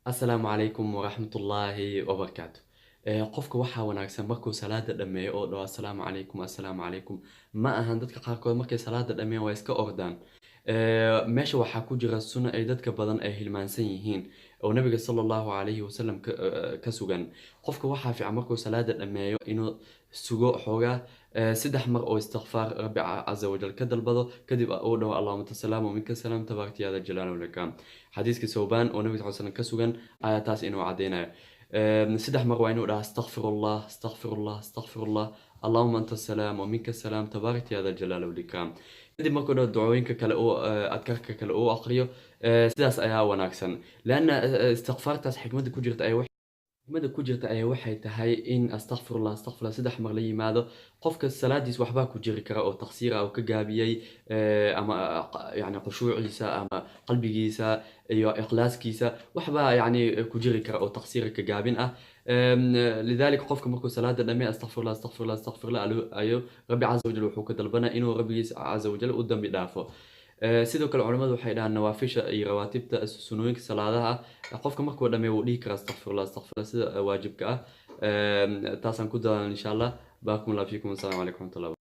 Asalaamu calaykum waraxmatullaahi wabarakaatu. Qofka waxaa wanaagsan markuu salaada dhammeeyo oo dhaho assalaamu calaykum, assalaamu calaykum. Ma ahan, dadka qaarkood markay salaada dhammeeyaan waa iska ordaan. Meesha waxaa ku jira sunno ay dadka badan ay hilmaansan yihiin oo Nabiga sala Allahu calayhi wasalam ka sugan. Qofka waxaa fiican markuu salaada dhammeeyo inuu sugo xoogaa 3 mar oo istikfaar Rabbi caza wajal ka dalbado, kadib uu dhaho allahuma anta salaam wa minka salaam tabaarakta yaa dal jalaali wal ikraam. Xadiiska Sawbaan oo Nabiga sal slam ka sugan ayaa taas inuu caddeynayo. 3 mar waa inuu dhaha astakfirullah, astakfirullah, astakfirullah, allahuma anta asalaam wa minka asalaam tabaarakta yaa dal jalaali wal ikraam. Kadib markuu dhaho ducooyinka kale uu adkaarka kale uu aqriyo, sidaas ayaa wanaagsan, leanna istikfaartaas xikmadda ku jirta ayaa waxay tahay in astakfirullah, astakfirullah 3 mar la yimaado. Qofka salaadiis waxbaa ku jiri kara oo taqsiir ah oo ka gaabiyey, ama yani khushuuciisa ama qalbigiisa iyo ikhlaaskiisa waxbaa yani ku jiri kara oo taqsiira ka gaabin ah. Lidalika qofka markuu salaada dhammeeyo astakfirullah, astakfirullah, astakfirullah ayo Rabbi caza wajal wuxuu ka dalbanaya inuu Rabbigiisa caza wajal u dambi dhaafo. Sidoo kale culamadu waxay dhahaan nawaafisha iyo rawaatibta, sunooyinka salaadaha ah, qofka markuu dhameeyo wuu dhihi karaa astakfirullah, astakfirullah sida waajibka ah. Taasaan ku dadaan insha Allah. Barakum Allah fiikum. Assalaamu calaykum waraxmatullah.